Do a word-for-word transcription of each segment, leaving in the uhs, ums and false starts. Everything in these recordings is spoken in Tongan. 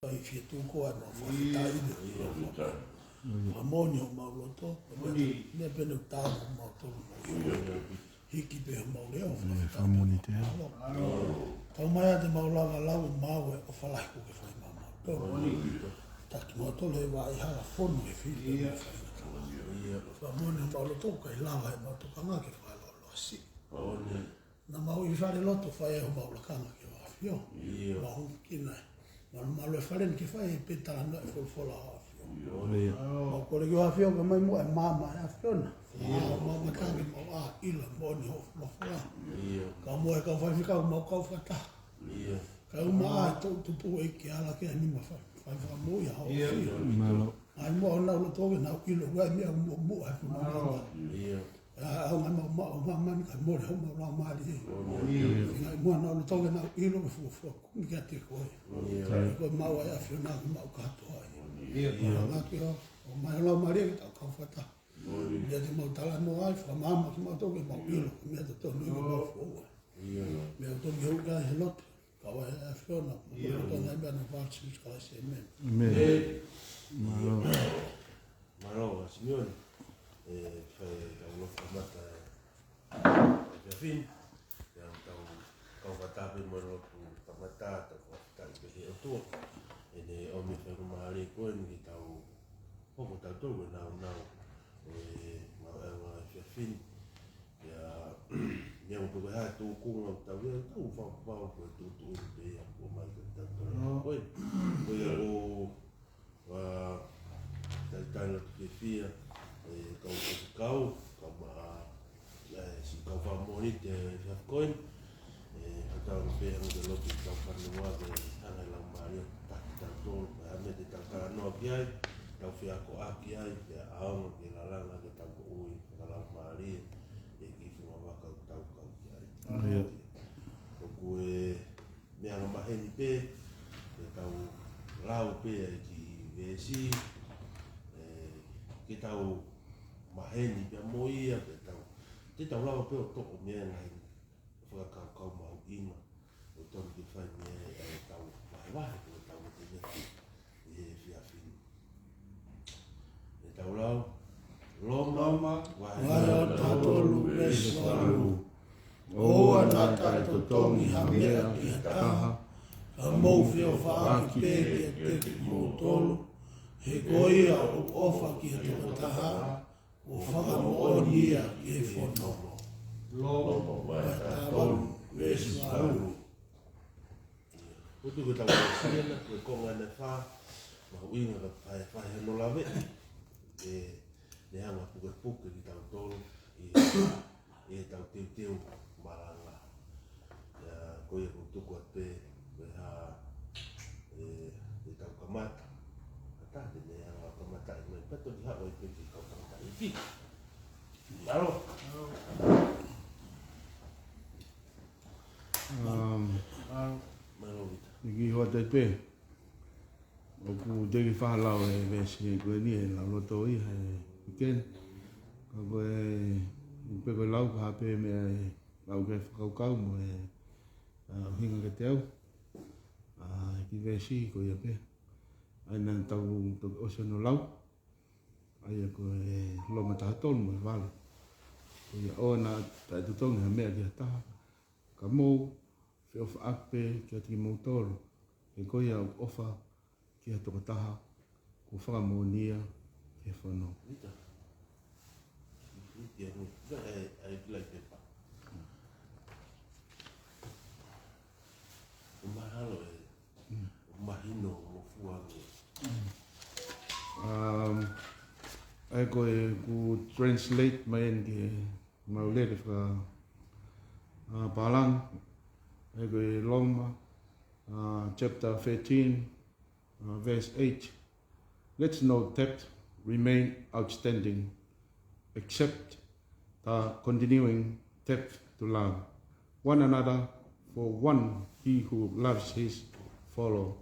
ʻAi fie tuku ʻa e mau fakafetaʻi. Fakamoʻoni homau loto, meʻa pē ʻoku tau homau tolu mau. Hiki pē homau leʻo, fakamoʻoni te. Tau mai ʻa te mau lava lau mau e ʻofa lahi kuo ke fai maʻamautolu. Taki mautolu he vaʻa hala fonu he fili. Fakamoʻoni homau loto, ʻikai lava he mau tokanga ke fakalolosi. Naʻa mau ʻi fale lotu fai e homau lakanga ki he ʻAfio. Mau hū ki ai. Mau malu e fale ni ke fai e pē talanoa e folofola ʻa e ʻAfio. Mau kole ki he ʻAfio ke mai muʻa e maama ʻa e ʻAfiona. Mau matangi mau ʻilo moʻoni hoʻo folofola. Ka mo e kau faifekau mau kau fakataha. Ka uma ai tau tupu e ke ala ke anima fai. Fai fakamoʻui ʻa hoʻo ʻAfio. ʻAi muʻa honau loto ke nau ʻilo ʻa e meʻa muʻomuʻa ʻa e fakamoʻui. ʻA, ʻaonga mau maʻu, maʻu mani ka mole homau laumālie. ʻAi muʻa honau loto ke nau ʻilo ke fuafua kumi kiate koe. Ko e maʻu ʻa e ʻAfiona ke mau kātoa ai. Ngā ke ʻo, ʻomai laumālie ke tau kau fakataha. Meʻa te mau talanoa ai, fakamaama kimautolu ke mau ʻilo, meʻa totonu ke mau foua. Meʻa totonu ke uka he lotu. Ka ʻoku ʻi ai e ʻAfiona, ko e loto ngai meʻa na vāki Sīsū Kalaisi, ʻēmeni. ʻĒmeni. Mālō. Mālō, ʻa Simione. ʻE, fai tau lotu kamata, ʻe, ʻe Fiafini. Ia tau kau fakataha pē mo e lotu kamata, tau fakataha pē ki he ʻOtua. ʻEne ʻomi e faingamālie ko eni ke tau hoko tautolu ʻi he nāunau ʻo e ngāue ʻa e Fiafini. Ia, meʻa ʻoku tuku ha tūkunga ʻoku tau ia, tau fakapapau ko e tuʻutuʻuni pē ia kuo ʻomai kiate tautolu. Ko e, ko ia ʻoku, ʻa, talitali atu fiefia, ʻe, kau faifekau, kau ma, ʻa, ʻe, siʻi kau fakamoʻoni te fiafkoin, ʻe, ka tau pē hanga ke lotu ki he kau fanua ke hanga ʻe he Laumālie ʻo taki tautolu, ʻa e meʻa te tau talanoa ki ai, tau feakoʻaki ai, pea ʻaonga ke lalanga ke tau moʻui fakalaumālie, ʻi he kiʻi funga vaka ʻoku tau kau ki ai. ʻIo. ʻOku ʻi ai e meʻa angamaheni pē, ke tau lau pē ʻa e kiʻi veesi, ʻe, ke tau maheni pē mo ia, ke tau, ke tau lava pē ʻo toʻo mei ai e ngaahi fakakaukau mahuʻinga ʻoku totonu ke fai mei ai ʻetau vahevahe, ko ʻetau motuʻa ʻi he efiafi ni. ʻE tau lau, Loma, Loma, vahe, vahe taha tolu, veesi valu. ʻOua naʻa taʻetotongi ha meʻa ki ha taha, ka mou feʻofaʻaki pē kiate kimoutolu, he ko ia ʻoku ʻofa ki ha tokotaha, ʻoku fakamoʻoni ia ki he fono. Loma, vahe taha tolu, veesi valu. ʻOku tuku ʻetau veesi ena, ko e konga ʻe fā, mahuʻinga ka fai, fai hono lave, ʻe, ne hanga pukepuke kitautolu, ʻi, ʻi heʻetau teuteu malanga. Ia, ko ia ʻoku tuku atu pē, ko e hā, ʻe, ʻetau kamata. Ka taha te ne hanga kamata ʻi mai, pea toki haʻu ai pē ki he kau tangataʻeiki. Mālō. Um, Mālō, Vita. Iki hoa te pē. ʻOku teʻeki faʻa lau e veesi ko eni he lau loto ia he weekend. Ka ko e, pe ko e lau ka pē meʻa ʻe lau ke fakakaukau mo e, ʻa, ʻuhinga kiate au. ʻA, kiʻi veesi ko ia pē. ʻA ia naʻa tau toki ʻosi hono lau. ʻA ia ko e Loma taha tolu mo e valu. Ko ia ʻoua naʻa taʻetotongi ha meʻa ki ha taha. Ka mou feʻofaʻaki pē kiate kimoutolu. He ko ia ʻoku ʻofa ki ha tokotaha, ʻoku fakamoʻoni ia ki he fono. Vita. Vita, ʻai, ʻai, ʻai, pepa. ʻOku mahalo ʻe, ʻoku mahino mo fua ange. Um, ʻa ia ko e ʻoku translate mai eni ki he mau lele faka, uh, pālangi. ʻA ia ko e Loma, uh, chapter thirteen, uh, verse eight. Let no debt remain outstanding, except the continuing debt to love one another, for one he who loves his fellow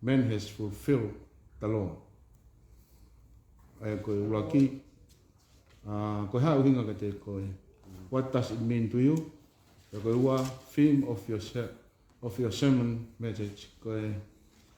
man has fulfilled the law. ʻA ia ko e ʻuluaki, uh, ko e hā ʻuhinga kiate koe? What does it mean to you? ʻA ia ko e ua, theme of your se-, of your sermon message, ko e,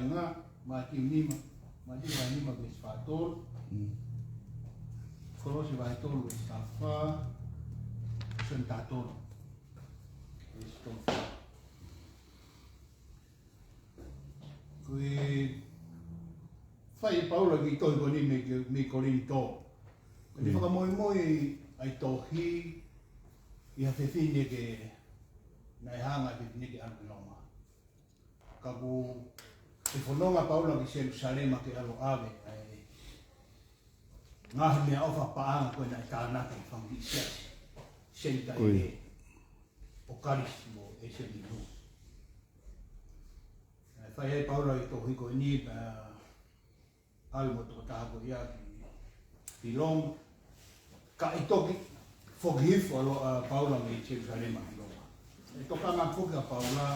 kāinga, Mātiu nima, Mātiu vahe nima veesi fā tolu, Kolose vahe tolu veesi fā, Sione taha tolu veesi tolu fā. Ko e fai ʻe Paula e kiʻi tohi ko eni mei, mei Kolinitō. Ko e fakamoimoi ʻa e tohi ʻi ha fefine ke, naʻe hanga ʻe he fefine ke ʻalu ki Loma. Ka ko e fononga ʻa Paula ki Selusalema ke ʻalu ʻo ʻave ʻa e ngaahi meʻaʻofa paʻanga ko ē naʻe tānaki ʻe he fanga kiʻi siasi, Senitaile, ʻo Kalisi mo ʻĒsia Minuu. Naʻe fai ai ʻe Paula e tohi ko eni, pea ʻalu mo e tokotaha ko ia ki, ki Loma. Ka ʻi he toki foki hifo ʻa Lo-, ʻa Paula mei Selusalema ki Loma, ʻe tokanga foki ʻa Paula,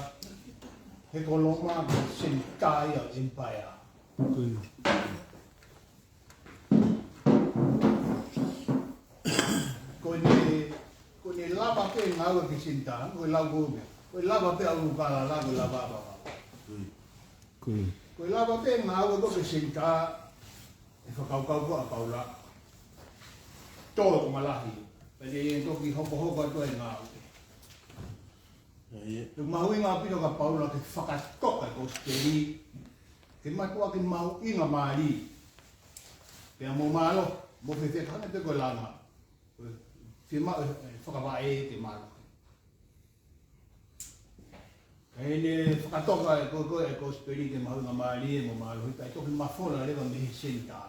he ko Loma ko e senitā ia ʻo e empire. Ko ʻene, ko ʻene lava pē ngāue ki he senitā, ko e lau ko ē, ko e lava pē ʻa ʻUlukalala, ko e lava ʻa Vavau. Ko e lava pē ngāue ko ē ki he senitā, ʻe fakakaukau ko ē ʻa Paula, tō e konga lahi, pea ne toki hokohoko atu e ngāue. Ko e mahuʻinga ʻaupito kia Paula ke fakatoka e kosipeli ke mātuʻaki mahuʻingamālie, pea mo mālohi, mo fēfē, hangē pē ko e langa, fiemaʻu e fakavaʻe ke mālohi. Ka ʻi heʻene fakatoka ko ē e kosipeli ke mahuʻingamālie mo mālohi, pea toki mafola leva mei he senitā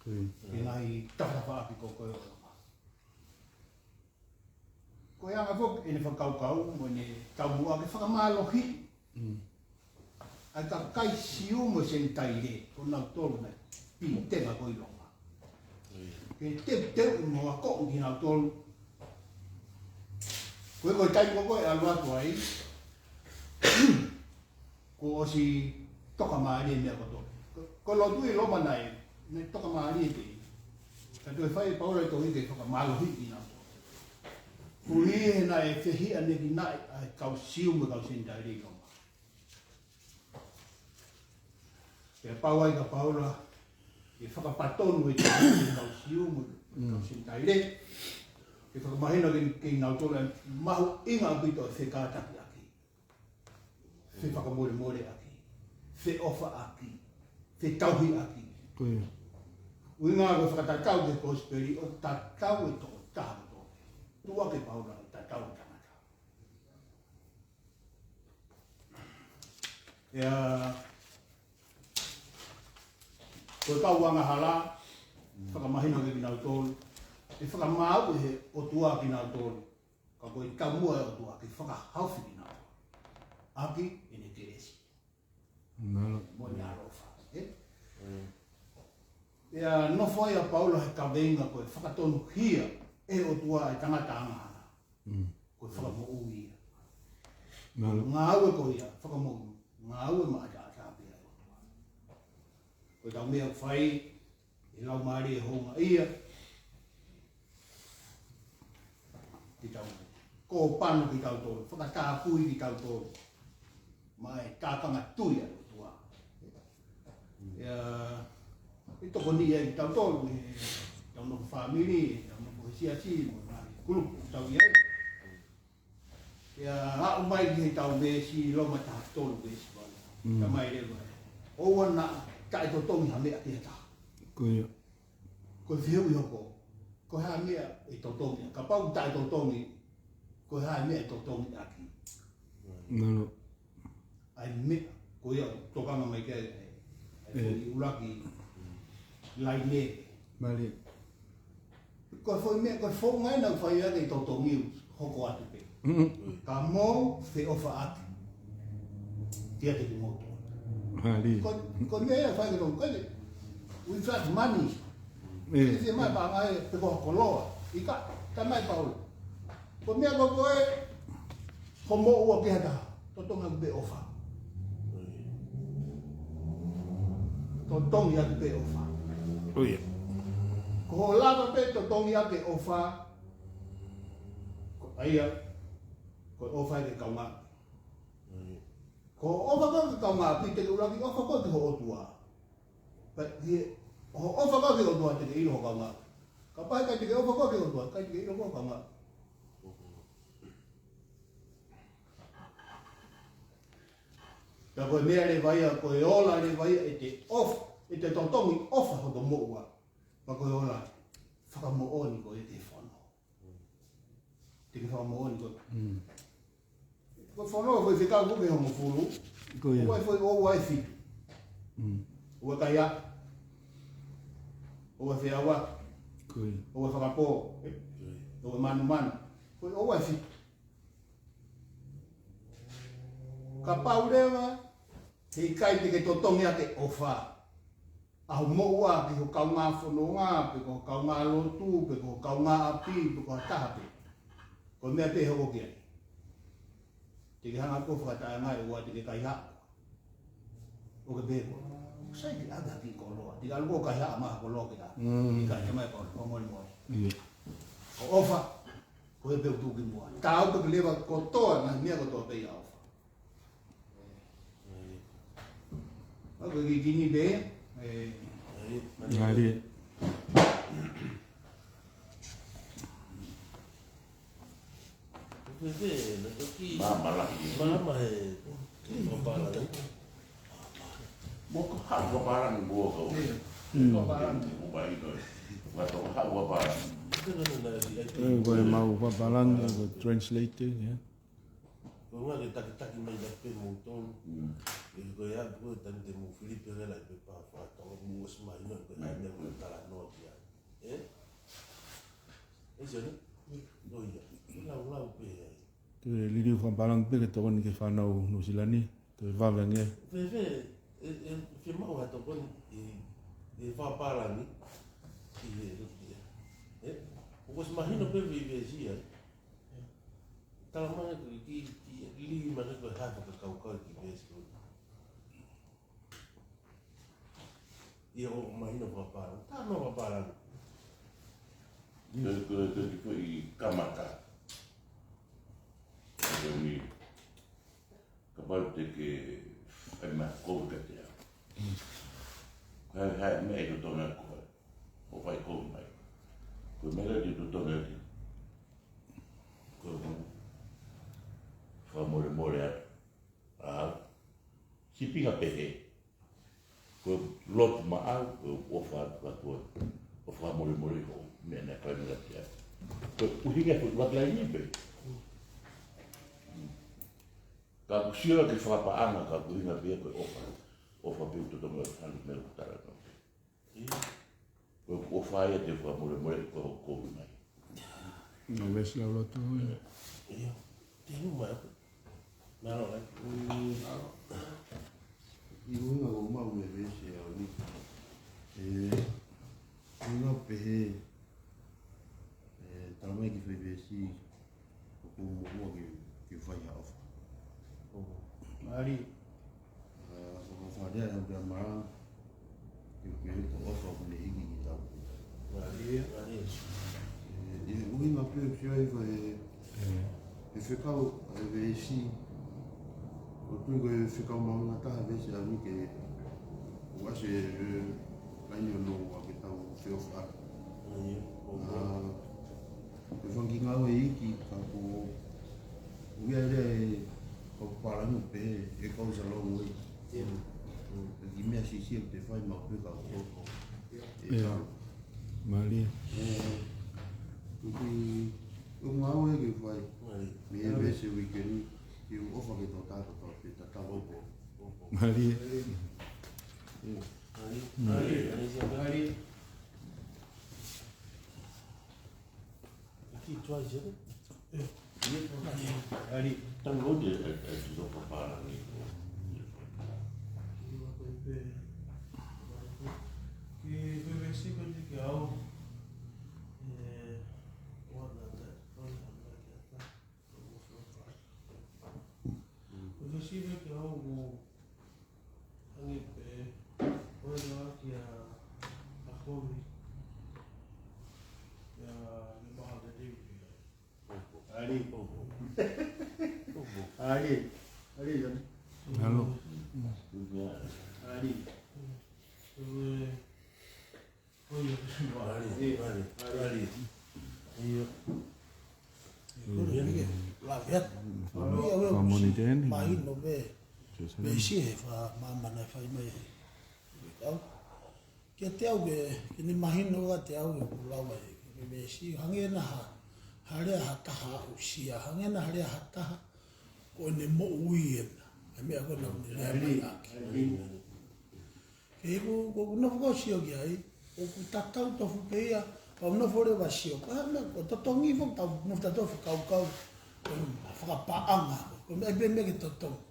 ki he ngaahi tafatafaʻaki ko ē ʻo Loma. Ko e anga foki ʻene fakakaukau mo ʻene taumuʻa ke fakamālohiʻi ʻa e kakai Siu mo Senitaile, ko nautolu naʻe pitenga ko ē ʻi Loma. Ke teuteu mo ako kinautolu. Ko e, ko e taimi ko ē ʻalu atu ai, kuo ʻosi tokamālie meʻa kotoa. Ko, ko e lotu ʻi Loma naʻe, naʻe tokamālie pē. Ka toe fai ʻe Paula e tohi ke fakamālohiʻi kinautolu. Ko ia naʻe fehiʻanekinaʻi ʻa e kau Siu mo e kau Senitaile ʻi Loma. Pea pau ai kia Paula ke fakapatonu e tohi ki he kau Siu mo e kau Senitaile. Ke fakamahino ke, kinautolu ʻa e mahuʻinga ʻaupito e fekātakiʻaki, fefakamolemoleʻaki, feʻofaʻaki, fetauhiʻaki. Ko ia. ʻUhinga ko e fakatatau ki he kosipeli ʻoku tatau e tokotaha kotoa. Tuʻa ki he Paula ʻe tatau e tangata. ʻIa, ko e kau angahala, fakamahino ke kinautolu, ʻe fakamaau ʻe he ʻOtua kinautolu, ka ko e taumuʻa e ʻOtua ke fakahaofi kinautolu ʻaki ʻene kelesi. Mālō. Mo ʻene ʻaloʻofa, ē? ʻIa, nofo ai ʻa Paula he kaveinga ko e fakatonuhia ʻe he ʻOtua e tangata angahala. Ko e fakamoʻui ia. Ngāue ko ia, fakamoʻui, ngāue maʻataʻatā pē ʻa e ʻOtua. Ko ʻetau meʻa ʻoku fai, ʻe laumālie houngaʻia, ke tau kōpano kitautolu, fakatapui kitautolu maʻa e tākanga tui ʻa e ʻOtua. ʻIa, ʻe tokoni ia kitautolu, ʻetau nofo fāmili, ʻetau nofo he siasi, mo e ngaahi kulupu ʻoku tau ʻi ai. ʻIa, aʻu mai ki heʻetau veesi, Loma taha tolu veesi valu. Talamai leva, ʻoua naʻa taʻetotongi ha meʻa ki ha taha. Ko ia. Ko e fehuʻi hoko, ko e hā e meʻa ʻe totongi? Kapau taʻetotongi, ko e hā e meʻa ʻe totongi ʻaki? Mālō. ʻA e meʻa, ko ia ʻoku tokanga mai ki ai ʻa e, ʻa e foʻi ʻuluaki laine. Mālie. Ko e foʻi meʻa, ko e founga ena ʻoku fai ʻaki e totongi, hoko atu pē. Ka mou feʻofaʻaki kiate kimoutolu. Mālie. Ko, ko e meʻa ia ʻoku fai ki he totongi, ko e, we got money. ʻIkai ke ʻomai paʻanga ia pe ko ha koloa. ʻIkai, talamai ʻe Paula, ko e meʻa ko ē, ko e moʻua ki ha taha, totongi atu pē ʻofa. Totongi atu pē ʻofa. Ko ia. Ko hoʻo lava pē totongi atu pē ʻofa, ko ia, ko e ʻofa ki he kaungāʻapi. Ko hoʻo ʻofa ko ē ki he kaungāʻapi, te ke ʻuluaki ʻofa ko ē ki ho ʻOtua. Pea ʻi he, hoʻo ʻofa ko ē ki he ʻOtua te ke ʻilo ho kaungāʻapi. Kapau ʻe ʻikai te ke ʻofa ko ē ki he ʻOtua, ʻikai te ke ʻilo ho kaungāʻapi. Pea ko e meʻa leva ia, ko e ola leva ia ʻete ʻofa, ʻete totongi ʻofa hoto moʻua. Pea ko e ola fakamoʻoni ko ē ki he fono. Te ke fakamoʻoni ko ē. Ko e fono, ko e fekau ko ē ki he hongofulu. Ko ia. ʻOku ʻi ai e foʻi ʻoua ʻe fitu. ʻOua ʻe kaihaʻa. ʻOua ʻe feʻauaki. Ko ia. ʻOua ʻe fakapō. ʻOua ʻe manumanu. Ko e ʻoua ʻe fitu. Kapau leva heʻikai te ke totongi ʻaki e ʻofa ʻa ho moʻua ki ho kaungā fononga, pe ko ho kaungā lotu, pe ko ho kaungāʻapi, pe ko ha taha pē, ko e meʻa pē ʻe hoko ki ai. Te ke hanga ʻo fakataʻeʻaonga ʻe ʻoua te ke kaihaʻa. ʻOku ke pehē ko, sai ke ʻave ha kiʻi koloa. Te ke ʻalu ʻo kaihaʻa mai ha koloa ke ʻave. ʻIkai, talamai ʻe Paula, fakamolemole. Ko e ʻofa, ko ia pē ʻoku tuʻu ki muʻa. Taau pē ke leva kotoa, ngaahi meʻa kotoa pē ʻi he ʻofa. ʻA ko e kiʻi kini pē, ē. Mālie. Māmā lahi. Māmā he, he papala, ē. Mo ka haʻu papala ni mo ka. Papala ni mo bai no. Wa to haʻu papala. Ko e mau papala ni, ko e translator, ē. Ko e ʻuhinga ke takitaki mai ʻaki pē moutolu. ʻE ko e ʻapi ko e tani te mou fili pē leva ʻi he pepa fakatonga mou ʻosi mahino ko e ʻai meʻa ko e talanoa ki ai. Ē? Ē, Sione? Ko ia. Ko e laulau pē ai. Te liliu fakapālangi pē ke tokoni ki he fānau Nuʻusila ni. Toe vave ange. Fēfē, e, e, fiemaʻu ha tokoni ʻi, ʻi he fakapālangi, ʻi he, ʻi he, ē? ʻOku ʻosi mahino pē veiveiveesi ai. Talamai ki, ki, ki lima ke ko e hā e fakakaukau ki he veesi ko ē. ʻIo, ʻoku mahino fakapālangi. Talanoa fakapālangi. Ko e, ko e, ko e kiʻi foʻi kamata. Ko e ni, kapau te ke fai mai ha kovi kiate au. Ko e hā e meʻa ʻe totongi ai koe ʻo fai kovi mai? Ko e meʻa ʻe totongi ai. Ko e fakamolemole atu. ʻA, sīpinga pehē. Ko e lotu maʻau, ko e ʻofa atu ka ko e ʻofa fakamolemole hoʻo meʻa naʻe fai mai kiate au. Ko e ʻuhinga foʻi ʻuluaki laine pē. Ka ʻoku sio ki he fakapaʻanga ka ʻoku ʻuhinga pē ko e ʻofa. ʻOfa pē ʻoku totongi ʻo hanu meʻa ʻoku talanoa pē. Ko e ʻofa ia te fakamolemole ko e kovi mai. No veesi lau lotu. ʻIo. Te u mai. Mālō, ē? Mm, ʻi he ʻuhinga ʻoku maʻu mei he veesi ʻa eni. Ē, ʻuhinga pehē, ē, talamai ki he foʻi veesi, ʻoku moʻua ke, ke fai ha ʻofa. ʻO, mālie. ʻA, ʻoku fai ʻa e ʻalu ki he mara, ke, ke ko e ʻofa ʻoku ne hiki ki tau. Mālie, mālie. Ē, ʻi he ʻuhinga pē ʻoku sio ai ko e, ʻe fekau, ʻe veesi. ʻOku ou tui ko e fekau mahuʻinga taha veesi ʻa eni ke, ʻoku ʻasi, ē, laine hono ua ke tau feʻofaʻaki. Mālie, ʻo, ʻa, ʻe fanga kiʻi ngāue iiki ka ko ia ʻe lea ʻe kau pālangi pē ʻe kau salongo i. ʻIo. ʻE kiʻi meʻa siʻisiʻi ʻoku te fai maʻu pē ka ko ʻe ʻIo. Kau. Mālie. Ē, ko e kiʻi, ko e ngāue ke fai. Mālie. Mei he veesi uike ni, ke ʻofa ke tau tātā pē tatau. Mālie. Mālie. Mālie. Mālie. Mālie. Ki tuai sere. ʻAli. Tango de, e, e, tuto papara ni. Ki pe, ki pe siko ni ki au. E, wana ta, wana ta, wana ta. Ko e sio ki au mo hangē pē, ko e ngā kia a kovi, kia ne maha te te uki. ʻAli. ʻAli. ʻAli, John. Mālō. ʻAli. ʻAli, ʻalu, ʻalu. ʻIo. ʻIo, ʻio, ʻio. Lave atu. Fakamolemole eni. Mahino pē. Veesi he fakamāmani fai mai. Au. Kiate au ke, ke ne mahino kiate au ke pulau ai. Ke veesi, hangē naʻa ha, ha lea ha taha aʻusia. Hangē naʻa ha lea ha taha. Ko ʻene moʻui ena. ʻA e meʻa ko ena ʻoku ne lea mai ʻaki. Ke ʻoku, ʻoku ou nofo ʻo sio ki ai, ʻoku tatau tofu pē ia, ʻoku ou nofo leva ʻo sio, ka meʻa ko e totongi foki tau nofo tatau fakakaukau, ko e fakapaʻanga, ko e meʻa pē meʻa ke totongi.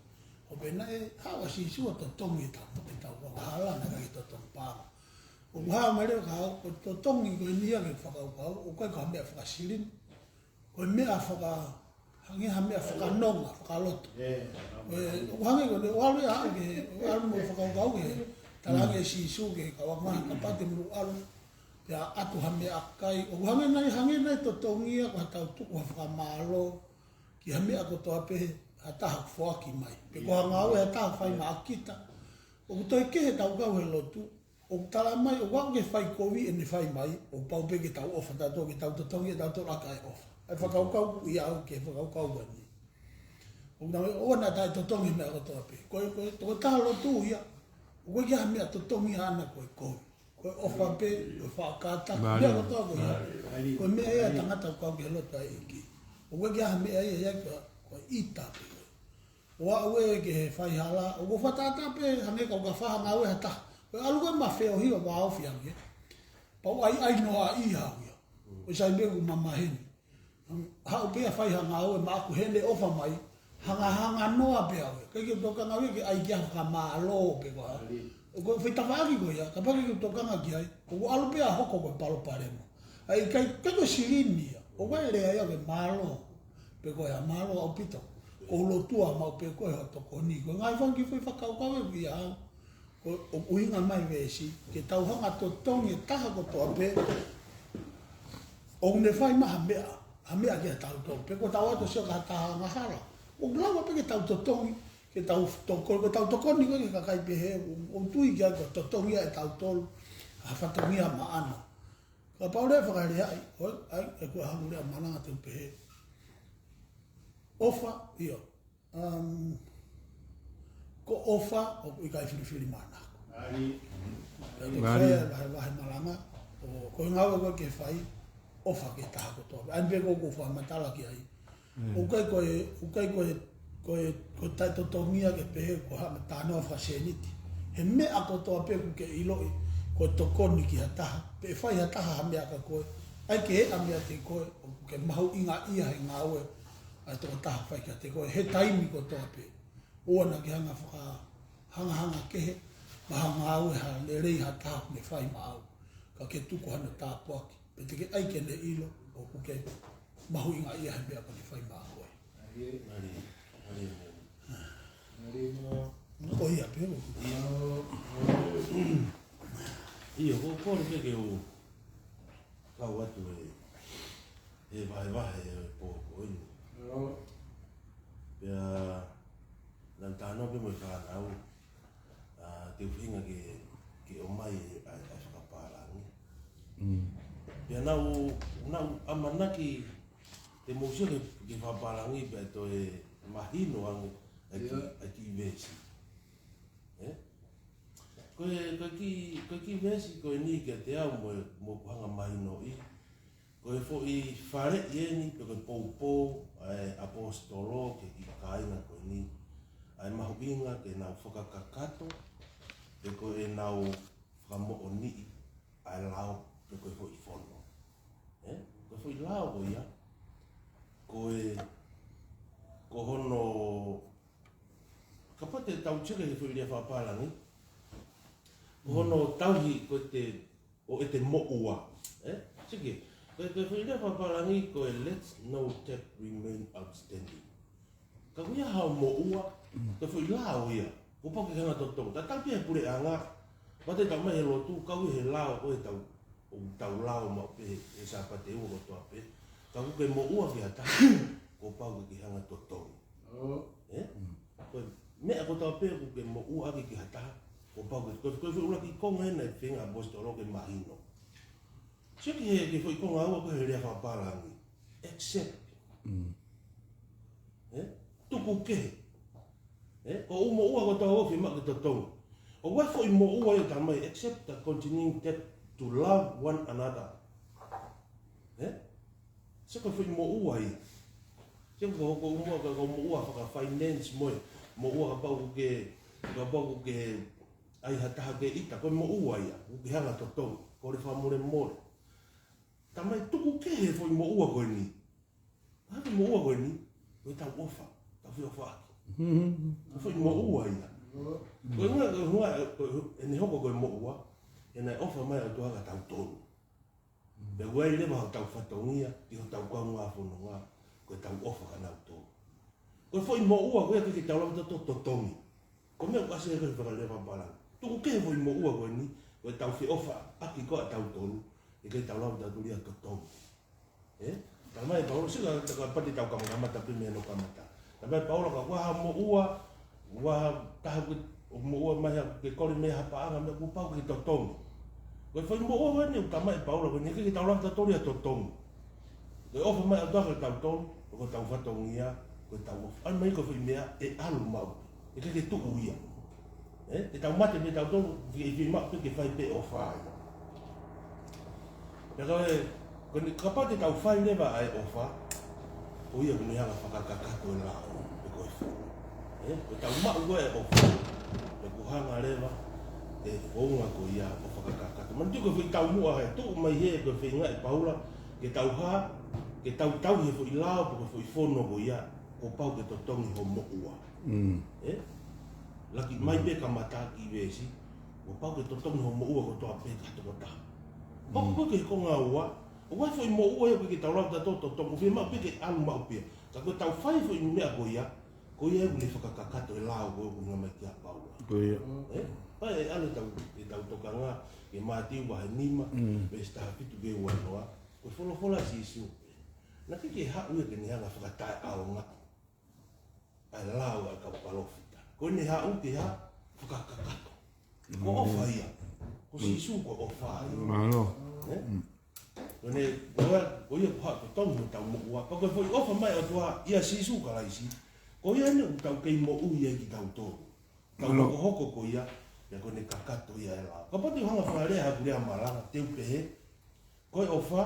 ʻO pehē naʻe haʻu ʻa Sīsū ʻo totongi ʻetau, ʻetau angahala naʻe ʻikai ke totongi paʻanga. ʻOku hā mai leva ka ko e totongi ko eni ia ke fakakaukau, ʻoku ʻikai ko ha meʻa fakasilini. Ko e meʻa faka-, hangē ha meʻa fakanonga, fakaloto. ʻE, ʻoku hangē ko ʻene ʻalu ia ke, ʻalu mo fakakaukau ke, talaange ʻe Sīsū ke kau angahala kapau te mou ʻalu, pea ʻatu ha meʻakai. ʻOku hangē nai, hangē nai totongi ia ko ha tau tuku ha fakamālō, ki ha meʻa kotoa pē, ha taha foaki mai. Pe ko ha ngāue ha taha fai maʻa kita. ʻOku toe kehe ʻetau kau he lotu, ʻoku talamai, ʻoku aʻu ke fai kovi ʻene fai mai, ʻoku pau pē ke tau ʻofa tautolu, ke tau totongi, ke tau tolaka e ʻofa. ʻA e fakakaukau ʻoku ʻi ai au ke fakakaukau ʻa eni. ʻOku talamai, ʻoua naʻa taʻetotongi meʻa kotoa pē. Ko e, ko e, ko e tokotaha lotu ia, ʻoku ʻikai ha meʻa totongi ʻaʻana ko e kovi. Ko e ʻofa pē, ko e fakakātaki, meʻa kotoa ko ia. Ko e meʻa ia tangata ʻoku kau ke lotu ai ʻEiki. ʻOku ʻikai ha meʻa ia, ia ko e, ko e ʻita pē. ʻO aʻu ē ki he faihala, ʻoku ou fakatātā pē hangē ka u ka fai ha ngāue ha taha. Ko e ʻalu ko ē ma feohi ʻo vāofi ange. Pau ai ai noa ʻi hau ia. ʻOku sai pē ʻoku ma maheni. Haʻu pē ʻo fai ha ngāue maʻaku heʻene ʻofa mai. Hangahanga noa pē au. ʻIkai ke u tokanga au ia ke ʻai ke fakamālō pe ko e hā. ʻOku ou fetafaʻaki ko ia, kapau ʻoku ou tokanga ki ai, ʻoku ʻalu pē ʻo hoko ko e palopalema. ʻA ia ʻikai, ʻikai ko e silini ia. ʻOku ʻi ai e lea ia ke mālō. Pe ko e hā, mālō ʻaupito. ʻOku ou lotua maʻu pē koe hoʻo tokoni. Ko e ngaahi fanga kiʻi foʻi fakakaukau ʻeku ʻi ai au. Ko, ʻoku ʻuhinga mai veesi, ke tau hanga ʻo totongi e taha kotoa pē, ʻoku ne fai mai ha meʻa, ha meʻa kiate kitautolu. Pe ko ʻetau ʻoatu ʻo sio ki ha taha angahala. ʻOku lava pē ke tau totongi, ke tau toko-, ke tau tokoni ko ē ki he kakai pehē, ʻoku, ʻoku ou tui ki ai ko e totongi ia ʻe tautolu, ha fatongia maʻana. Kapau leva ʻe fakaleaʻi, ʻo, ʻai, ʻe ko e hā e lea malanga te u pehē. ʻOfa, ʻio. Um, ko e ʻofa, ʻoku ʻikai filifilimanako. Pea te u fai e vahevahe malanga, ʻo ko e ngāue ko ē ke fai, ʻofa ki he taha kotoa. ʻA ia pē ko ē ʻoku ou fakamatala ki ai. ʻOku ʻikai ko e, ʻoku ʻikai ko e, ko e, ko e taʻetotongi ia ke pehē ko ha meʻa talanoa fakasēniti. He meʻa kotoa pē ʻoku ke ʻiloʻi, ko e tokoni ki ha taha. Pe ʻe fai ha taha ha meʻa kia koe. ʻAi ke eʻa meiate koe, ʻoku ke mahuʻingaʻia he ngāue ʻa e tokotaha fai kiate koe, he taimi kotoa pē. ʻOua naʻa ke hanga faka-, hangahanga kehe, mo ha ngāue ha lelei ha taha ʻoku ne fai maʻau. Ka ke tuku hano tāpuaki, pea te ke ʻai ke ne ʻilo, ʻoku ke mahuʻingaʻia he meʻa ʻoku ne fai maʻa koe. Mālie, mālie, mālie. Mālie, mālie. Ko ia pē ʻoku. ʻIo, ʻio, ko e kole pē ke u kau atu e, e vahevahe e pō ko eni. ʻIo. Pea, naʻa tau talanoa pē mo e fānau, ʻa, te u feinga ke, ke ʻomai e, ʻa, ʻa e fakapālangi. Mm. Pea naʻa ku, naʻa ku ʻamanaki te mou sio ki he, ki he fakapālangi pea toe mahino ange ʻa e kiʻi, ʻa e kiʻi veesi. ʻE? Ko e, ko e kiʻi, ko e kiʻi veesi ko eni kiate au mo, mo ʻeku hanga mahinoʻi. Ko e foʻi faleʻi eni, pe ko e poupou ʻa e ʻaposetolo ki he kiʻi kāinga ko eni. ʻA e mahuʻinga ke nau fakakakato, pe ko ʻenau fakamoʻoniʻi ʻa e lao, pe ko e foʻi fono. ʻE? Ko e foʻi lao ko ia, ko e, ko hono, kapau te tau sio ki he foʻi lea fakapālangi, ko hono tauhi ko ʻete, ʻo ʻete moʻua. ʻE? Sio ki, ko e, ko e foʻi lea fakapālangi ko e let no debt remain outstanding. Ka ko ia haʻo moʻua, ko e foʻi lao ia. Kuo pau ke ke hanga ʻo totongi. Tatau pē he puleʻanga, pea te tau ʻomai he lotu, kau he lao, ko ʻetau, ʻetau lao maʻu pē he, he Sāpate ua kotoa pē. Ka ʻoku ke moʻua ki ha taha, kuo pau ke ke hanga ʻo totongi. ʻE? Ko e meʻa kotoa pē ʻoku ke moʻua ʻaki ki ha taha, kuo pau ke, ko e, ko e foʻi ʻuluaki konga ena ʻa e feinga ʻaposetolo ke mahino. Sio ki he, ki he foʻi konga ua ko ē he lea fakapālangi. Accept. ʻE? Tuku kehe. ʻE? ʻOku moʻua kotoa ʻoku fiemaʻu ke totongi. ʻOku ʻi ai e foʻi moʻua ia ʻoku talamai, accept the continuing debt to love one another. ʻE? Sio ko e foʻi moʻua ia. Sio ko, ko e moʻua, ko e moʻua faka-finance mo e moʻua kapau ʻoku ke, kapau ʻoku ke ʻai ha taha ke ʻita, ko e moʻua ia, ʻoku ke hanga ʻo totongi, kole fakamolemole. Talamai tuku kehe e foʻi moʻua ko eni. Ko e hā e moʻua ko eni, ko ʻetau ʻofa, tau feʻofaʻaki. Ko e foʻi moʻua ia. Ko e ʻuhinga, ko e ʻuhinga, ko e, ʻene hoko ko e moʻua, he naʻe ʻofa mai ʻa e ʻOtua kiate kitautolu. Pea ʻoku ʻi ai leva hotau fatongia, ki hotau kaungā fononga, ko ʻetau ʻofa kia nautolu. Ko e foʻi moʻua ko ia ʻoku ʻikai ke tau lava tautolu ʻo totongi. Ko e meʻa ʻoku ʻasi ʻi he fakalea fakapālangi. Tuku kehe e foʻi moʻua ko eni, ko ʻetau feʻofaʻaki ko ē ʻatautolu, ʻikai ke tau lava tautolu ia ʻo totongi. ʻE? Talamai ʻe Paula, sio ka, ka pati tau kamakamata pē mei hono kamata. Talamai ʻe Paula ka ʻoku ʻi ai ha moʻua, ʻoku ʻi ai ha taha ʻoku moʻua mai ha, ke kole mei ai ha paʻanga, meʻa kuo pau ke totongi. Ko e foʻi moʻua ko eni ʻoku talamai ʻe Paula ko eni, ʻikai ke tau lava tautolu ia ʻo totongi. Ko e ʻofa mai ʻa e ʻOtua kiate kitautolu, ko hotau fatongia, ko ʻetau ʻofa. ʻAi mai ko e foʻi meʻa ʻe ʻalu maʻu. ʻIkai ke tuʻu ia. ʻE? ʻE tau mate pē tautolu, fie, fiemaʻu pē ke fai pē ʻofa ia. Pea ka ʻe, ko eni kapau te tau fai leva ʻa e ʻofa, ko ia ʻoku ne hanga ʻo fakakakato e lao, pe ko e fono. ʻE? Ko ʻetau maʻu ko ē ʻa e ʻofa, ʻoku hanga leva ʻe he founga ko ia ʻo fakakakato. Manatuʻi ko e foʻi taumuʻa ʻe tuʻu mai hē ko e feinga ʻe Paula, ke tau hā, ke tau tauhi e foʻi lao, pe ko e foʻi fono ko ia. kuo pau ke totongi ho moʻua. Mm. Ē? Laki mai pē kamata ki veesi, kuo pau ke totongi ho moʻua kotoa pē ki ha tokotaha. Pau pē ke ko ngā ua, ʻoku ʻi ai foʻi moʻua ia ʻoku ʻikai ke tau lava tautolu ʻo totongi, ʻoku fiemaʻu pē ke ʻalu maʻu pē ia. Ka ko ʻetau fai foʻi meʻa ko ia, ko ia ʻoku ne fakakakato e lao ko ē ʻoku ʻuhinga mai ki he ʻa Paula. Ko ia. Ē? Pea ʻe ʻalu ʻetau, ʻetau tokanga ki he Mātiu vahe nima, Mm. veesi taha fitu ki he ua noa, ko e folofola ʻa Sīsū pē. Naʻe ʻikai ke haʻu ia ke ne hanga ʻo fakataʻeʻaongaʻi ʻa e lao ʻa e kau palōfita. Ko ʻene haʻu ke hā? Fakakakato. Ko e ʻofa ia. Ko Sīsū ko e ʻofa ia. Mālō. Ē? Mm. Ko ʻene, ko ia, ko ia ko e haʻu ʻo totongi hotau moʻua. Pea ko e foʻi ʻofa mai ʻa e ʻOtua ʻia Sīsū Kalaisi, ko ia ʻeni ʻoku tau kei moʻui ai kitautolu. Tau Mālō. hokohoko ko ia, pea ko ʻene kakato ia e lao. Kapau te u hanga ʻo fakalea haʻaku lea malanga, te u pehē, ko e ʻofa,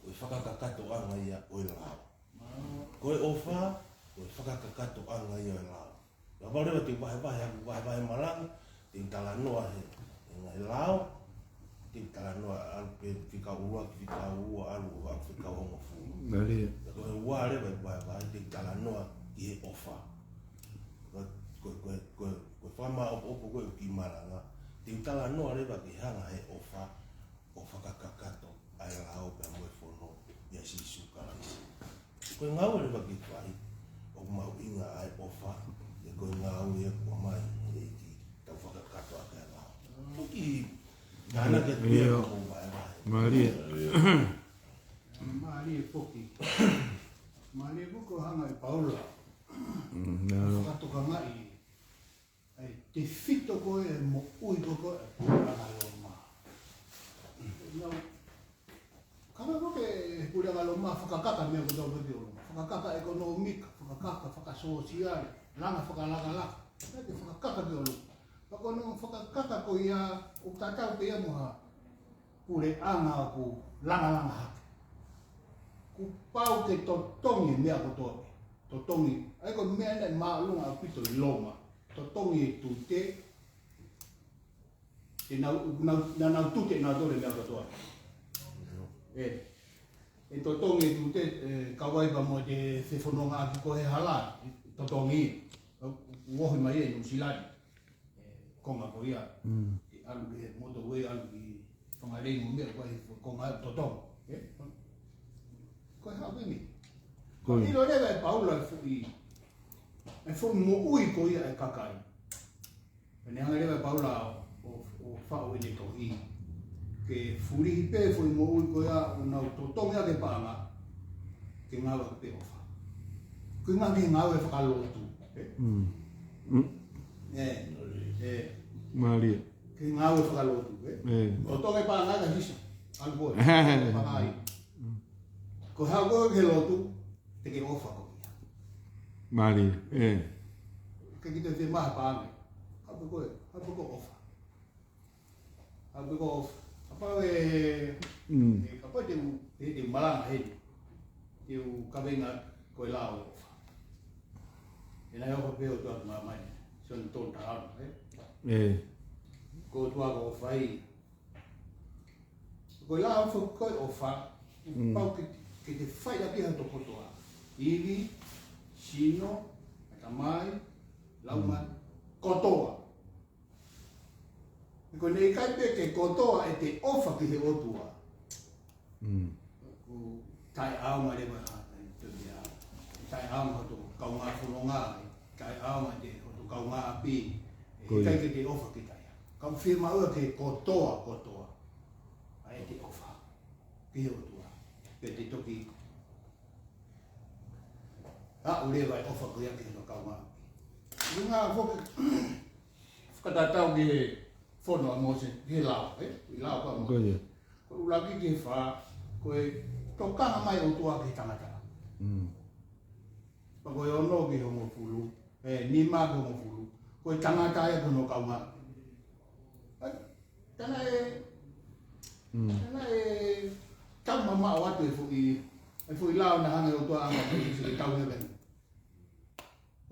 ko e fakakakatoʻanga ia ʻo e lao. Ko e ʻofa, ko e fakakakatoʻanga ia ʻo e lao. Kapau leva te u vahevahe haʻaku vahevahe malanga, te u talanoa he, he ngaahi lao, te u talanoa ʻalu pē fika ua ki fika ua, ʻalu ʻo aʻu fika hongofulu. Mālie. Pea ko e ua leva ʻeku vahevahe, te u talanoa ki he ʻofa. Ko, ko, ko, ko, ko e fakamāʻopoʻopo ko ē ʻeku kiʻi malanga, te u talanoa leva ki he hanga he ʻofa ʻo fakakakato ʻa e lao pea mo e fono ʻia Sīsū Kalaisi. Ko e ngāue leva ke fai, ʻoku mahuʻinga ʻa e ʻofa, he ko e ngāue ia ʻoku ʻomai ʻe he ʻEiki ke tau fakakakato ʻaki ʻa e lao. Toki tānaki atu pē ʻa e ʻio. Ko e vahevahe. Mālie. Mālie foki. Mālie foki ko e hanga ʻe Paula Mm, nā. ʻo fakatokangaʻi ʻa e tefito ko ē e moʻui ko ē ʻa e puleʻanga Loma. Nau, kanga ko ē he puleʻanga Loma, fakakaka meʻa kotoa pē ki ʻolunga. Fakakaka ʻekonōmika, fakakaka fakasōsiale, langa fakalakalaka. Naʻe ke fakakaka ki ʻolunga. Pea ko hono fakakaka ko ia, ʻoku tatau pē ia mo ha puleʻanga ʻoku langalanga hake. Kuo pau ke totongi meʻa kotoa pē. Totongi. ʻA ia ko e meʻa naʻe māʻolunga ʻaupito ʻi Loma. Totongi e tute, te nau, nau, nau, nau tute nautolu e meʻa kotoa. ʻE, ʻe totongi e tute, ʻe, kau ai pea mo e fefonongaʻaki ko ē he hala, totongi. Uohi mai ʻe Nuʻusila ni. ʻE, konga ko ia. Mm. ʻE ʻalu ki he motorway, ʻalu ki Whangarei mo e meʻa ko ē he konga totongi. ʻE? Ko e hā pē meʻa. Ko ia. ʻIlo leva ʻe Paula e foʻi, e foʻi moʻui ko ia e kakai. Pea ne hanga leva ʻe Paula ʻo, ʻo, ʻo faʻu ʻene tohi. Ke fulihi pē foʻi moʻui ko ia ʻoku nau totongi ʻaki e paʻanga, ke ngāueʻaki pē ʻofa. Ko e ngaahi ngāue fakalotu. ʻE? Mm. Mm. ʻE, ʻe. Mālie. Ke ngāue fakalotu, ʻe? ʻE. Totongi e paʻanga ka sisa. ʻAlu ko ē. Paʻanga ai. Mm. Ko e haʻu ko ē ki he lotu, te ke ʻofa ko ia. Mālie, ʻe. Ke kita te maha paʻanga. Haʻu pē ko ē, haʻu pē ko e ʻofa. Haʻu pē ko e ʻofa. Kapau ʻe, Mm. ʻe, kapau te u, te, te u malanga heni. Te u kaveinga ko e lao ʻo e ʻofa. ʻE naʻe ʻofa pē ʻOtua ki māmani. Sione tolu taha ono, ʻe? ʻE. Ko e ʻOtua ko e ʻofa ia. Ko e lao foki ko e ʻofa, Mm. pau ke, ke te fai ʻaki ha tokotoa. Ivi, sino, ʻatamai, laumālie, Mm. kotoa. Ko ʻene ʻikai pē ke kotoa ʻete ʻofa ki he ʻOtua. Mm. Ko e taʻeʻaonga leva ha, ʻe, te mea. Taʻeʻaonga hoto kaungā fononga, ʻe, taʻeʻaonga ʻete hoto kaungāʻapi, ʻe, Ko ia. ʻikai ke te ʻofa ki ai. Ka ʻoku fiemaʻu ia ke kotoa, kotoa. ʻA ʻete ʻofa ki he ʻOtua. Pea te toki aʻu leva e ʻofa ko ia ki hono kaungāʻapi. Ko e ngaahi foki fakatatau ki he fono ʻa Mōsese, ki he lao, ʻe? ʻI he lao ko ē ʻa Mōsese. Ko ia. Ko e ʻuluaki ki he fā, ko e tokanga mai ʻOtua ki he tangata. Mm. Pea ko e ono ki he hongofulu, ʻe, nima ki he hongofulu. Ko e tangata ia ki hono kaungāʻapi. ʻAi, tangata ē, Mm. tangata ē, tau mamaʻo atu e foʻi, e foʻi lao naʻe hanga ʻe he ʻOtua ʻo ʻomai ke tau ia kani.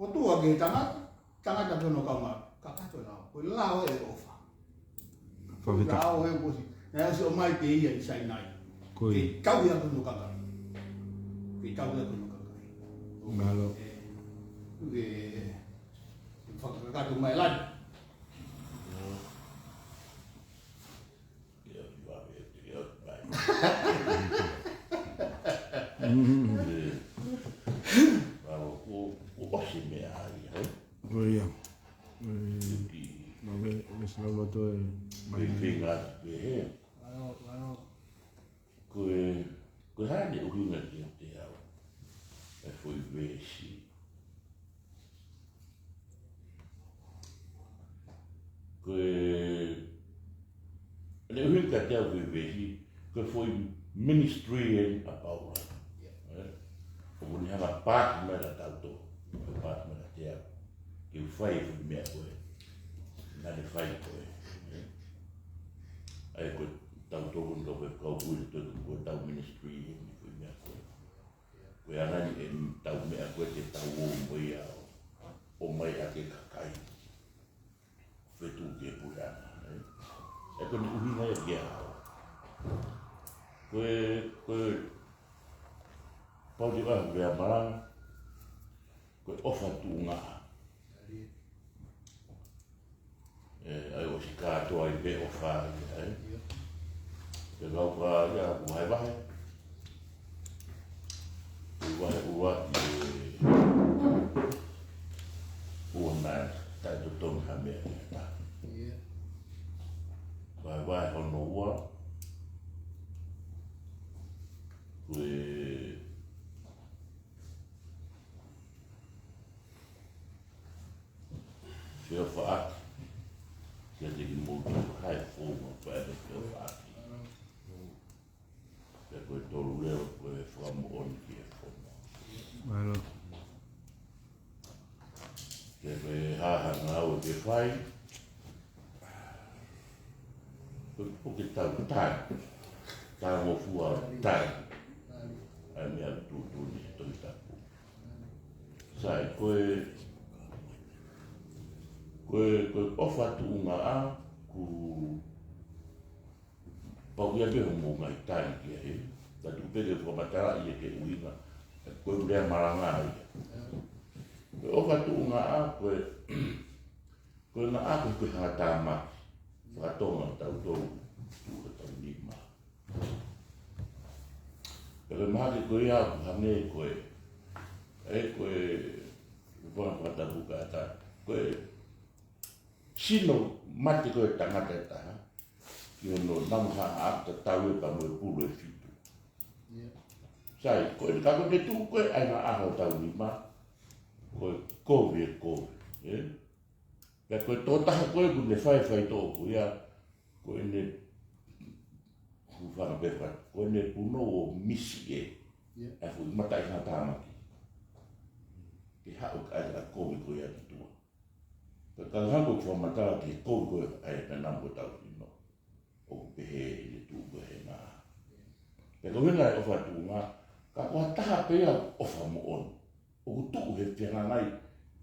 ʻOtua ki he tangata, tangata ki hono kaungāʻapi. Kakato e lao. Ko e lao ē ʻo e ʻofa. Fakafetaʻi. Lao ē ʻosi. Naʻe ʻosi ʻomai pē ia ʻi Sainai. Ko ia. Ke tau ia ki hono kakai. Ke tau ia ki hono kakai. Mālō. Ke fakakakato mai lani. Mālō, ko, ko ʻosi meʻa ai, ē? Ko ia. Ki, ma ve, ve sila loto e mai. Feinga pē he. Ko e, ko e hā ʻene ʻuhinga kiate au e foʻi veesi? Ko e, ʻene ʻuhinga kiate au e foʻi veesi, ko e foʻi ministry ʻeni ʻa Paula. ʻIo. ʻOku ne hanga ʻo paasi mai kiate kitautolu, paasi mai kiate au, ke u fai e foʻi meʻa ko ē naʻa ne fai ko ē. ʻA ia ko kitautolu ko e kau ui, ko e, ko ʻetau ministry ʻeni e foʻi meʻa ko ē. Ko e anga ʻeni ʻetau meʻa ko ē ke tau ō mo ia ʻo, ʻomai ʻa e kakai fetuʻu ki he puleʻanga, ē? ʻA ia ko ʻene ʻuhinga ia kiate au. Ko e, ko e, pau ke ʻoua ʻe malanga, ko e ʻofa tuʻungaʻa. ʻE, ʻa ia ʻosi kātoa ai pē ʻofa ia, ē? ʻIo. Pea kau ka ia, ʻoku vahevahe. ʻOku vahe ua ki he ua naʻe taʻetotongi ha meʻa ki ha taha. ʻIo. Vahevahe hono ua. Ko e feʻofaʻaki kiate kimoutolu, ʻa e founga pē ʻa e feʻofaʻaki. Pea ko e tolu leva ko e fakamoʻoni ki he fono. Mālō. Ke pe hahanga au ke fai. Ko, ko ke tau tai. Tau mo fua tai. ʻA e meʻa tuʻutuʻuni he Tohi Tapu. Sai, ko e, ko e, ko e ʻofa tuʻungaʻa, ʻoku pau ia pē hoʻomou ngaahi tali ki ai. Ka tuku pē ke fakamatalaʻi ia ke ʻuhinga, ko e lea malanga ia. Ko e ʻofa tuʻungaʻa, ko e, ko e ngaʻa ko e, ko e hangatāmaki faka-Tonga ʻa tautolu, tuʻu ʻi hotau nima. Pea ko e mahaki ko ia ʻoku hangē ko e, ē, ko e, ko e fanga fakatapu ka ta, ko e sino mate ko e tangata ʻe taha, ki hono namahaʻa ʻapi tatau ē pea mo e pulu ʻe fitu. ʻIo. Sai, ko e ka ko e tuʻu ko ē ʻa e ngaʻa hotau nima, ko e kovi ē kovi, ē? Pea ko e tokotaha ko ē ʻoku ne fai e faitoʻo ko ia, ko ʻene hūfanga pē fai, ko ʻene punou ʻo misi ē. ʻIo. ʻA e fuʻu mataʻi hangatāmaki. Ke haʻu ʻa e, ʻa e kovi ko ia ki tuʻa. Pea ka hanga ʻo fakamatala ki he kovi ko ē ʻa e meʻa namu ko e tau sino. ʻOku pehē ʻene tuʻu ko ē he ngaʻa. Pea ko e ʻuhinga e ʻofa tuʻungaʻa, ka ko ha taha pē ia ʻofa moʻoni. ʻOku tuʻu he fehangahangai,